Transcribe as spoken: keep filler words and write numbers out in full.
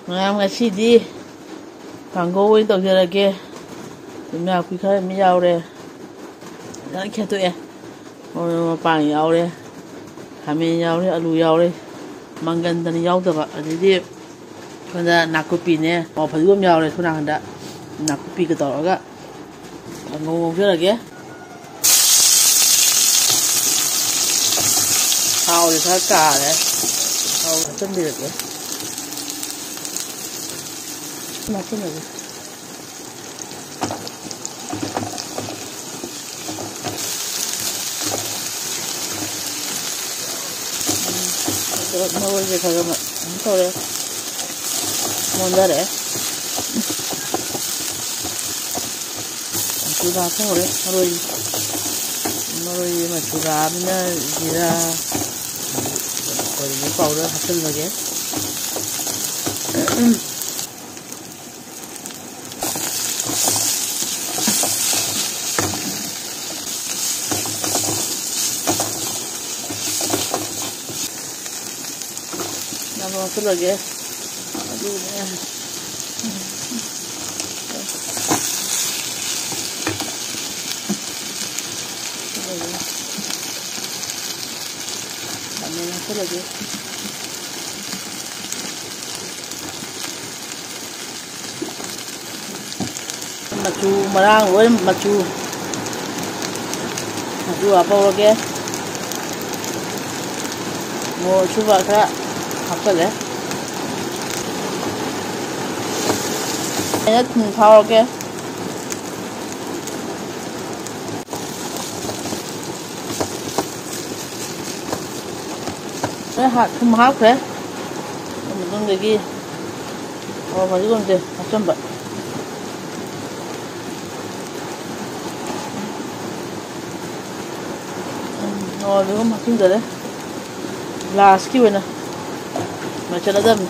ꯃꯌꯥꯝ, ꯉꯁꯤꯗꯤ ꯀꯥꯡꯒꯧ ꯑꯣꯏꯅ ꯇꯧꯖꯔꯒꯦ꯫ ꯊꯨꯝꯌꯥꯛꯄꯤ ꯈꯔ ꯑꯃ ꯌꯥꯎꯔꯦ, ꯐꯖꯅ ꯈꯦꯠꯇꯣꯛꯑꯦ꯫ ꯃꯔꯣꯏ ꯃꯄꯥꯡ ꯌꯥꯎꯔꯦ, ꯈꯥꯃꯦꯟ ꯌꯥꯎꯔꯦ, ꯑꯂꯨ ꯌꯥꯎꯔꯦ, ꯃꯪꯒꯟꯗꯅꯤ ꯌꯥꯎꯗꯕ꯫ ꯑꯗꯩꯗꯤ ꯁꯣꯝꯗ ꯅꯥꯀꯨꯞꯄꯤꯅꯦ, ꯃꯣꯔꯣꯛ ꯐꯗꯤꯒꯣꯝ ꯌꯥꯎꯔꯦ꯫ ꯁꯣꯝ ꯅꯥꯀꯟꯗ ꯅꯥꯀꯨꯞꯄꯤꯒ ꯇꯧꯔꯒ ꯀꯥꯡꯉꯧ ꯉꯧꯖꯔꯒꯦ꯫ ꯊꯥꯎꯁꯦ ꯈꯔ ꯀꯥꯔꯦ꯫ ꯊꯥꯎ ꯍꯥꯞꯆꯤꯟꯕꯤꯔꯒꯦ꯫ ꯍꯥꯞꯆꯤꯜꯂꯒꯦ꯫ ꯑꯗꯣ ꯃꯔꯣꯏꯁꯦ ꯈꯔ ꯈꯔ ꯀꯩꯅꯣ ꯇꯧꯔꯦ, ꯃꯨꯟꯊꯔꯛꯑꯦ꯫ ꯃꯆꯨꯗ ꯍꯥꯞꯆꯧꯔꯦ ꯃꯔꯣꯏ꯫ ꯃꯔꯣꯏ ꯃꯆꯨ ꯂꯥꯛꯑꯕꯅꯤꯅ ꯖꯤꯔꯥ, ꯀꯔꯤ powder ꯍꯥꯞꯆꯤꯜꯂꯒꯦ꯫ ꯅꯝꯕ ꯍꯥꯞꯆꯤꯜꯂꯒꯦ꯫ ꯑꯗꯨꯅꯦ꯫ ꯈꯥꯃꯦꯟ ꯍꯥꯞꯆꯤꯜꯂꯒꯦ꯫ ꯃꯆꯨ ꯃꯔꯥꯡ ꯂꯣꯏ ꯃꯆꯨ, ꯃꯆꯨ ꯍꯥꯞꯍꯧꯔꯒꯦ꯫ ꯃꯣꯔꯣꯛ ꯑꯁꯨꯕ ꯈꯔ ꯍꯥꯞꯆꯜꯂꯦ꯫ ꯑꯩꯅ ꯊꯨꯝ ꯊꯥꯎꯔꯒꯦ꯫ ꯂꯣꯏ ꯍꯥꯞ-, ꯊꯨꯝ ꯍꯥꯞꯈ꯭ꯔꯦ꯫ ꯑꯗꯨ ꯃꯇꯨꯡꯗꯒꯤ ꯃꯣꯔꯣꯛ ꯐꯗꯤꯒꯣꯝꯁꯦ ꯍꯥꯞꯆꯟꯕ꯫ ꯎꯝ, ꯃꯣꯔꯣꯛ ꯐꯗꯤꯒꯣꯝ ꯍꯥꯞꯆꯤꯟꯖꯔꯦ꯫ Lastꯀꯤ ꯑꯣꯏꯅ ꯂꯣꯏꯁꯤꯜꯂꯗꯕꯅꯤ꯫